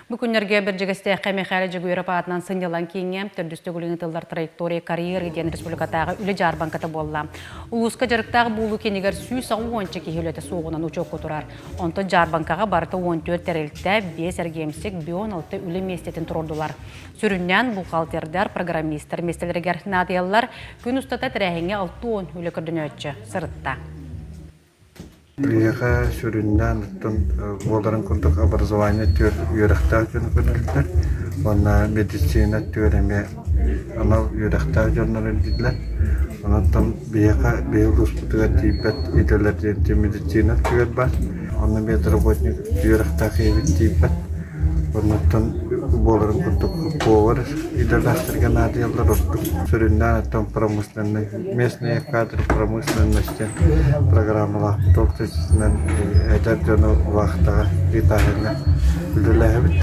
Бу күннэргэ Бэрдьигэстээххэ Михаил Дьөгүөрөп аатынан сынньалаҥ кииҥҥэ төрдүс төгүлүн ыытыллар траектория карьеры диэн республикатааҕы үлэ дьаарбаҥката буолла. Улууска дьарыктаах буолуу киинигэр 160 киһи үлэтэ суоҕунан учуокка турар. Онтон дьаарбаҥкаҕа барыта 14 тэрилтэ, 5 эргиэмсик, 16 үлэ миэстэтин туруордулар. Сүрүннээн бухгалтердар, программистар миэстэлэригэр наадыйаллар. Күн устата тэрээһиҥҥэ 60 үлэ көрдөнөөччү сырытта. Биһиэхэ сүрүннээн оттон буоларын курдук образование өттүгэр үөрэхтээх дьону көрдүүллэр уонна медицина өттүгэр эмиэ анал үөрэхтээх дьоннор ирдииллэр. Онон биһиэхэ биһи улууспутугар тиийбэт идэлэр диэн медицина өттүгэр баар. Онно медработник үөрэхтээх киһибит тиийбэт. Оннуттан буоларын курдук повар идэлээхтэргэ наадыйаллар ордук. Сүрүннээн оттон промышленнай местные кадры промышленности программалаахпыт ол чэрчитинэн эдэр дьону вахтаҕа ыытааһыҥҥа үлэлээбит.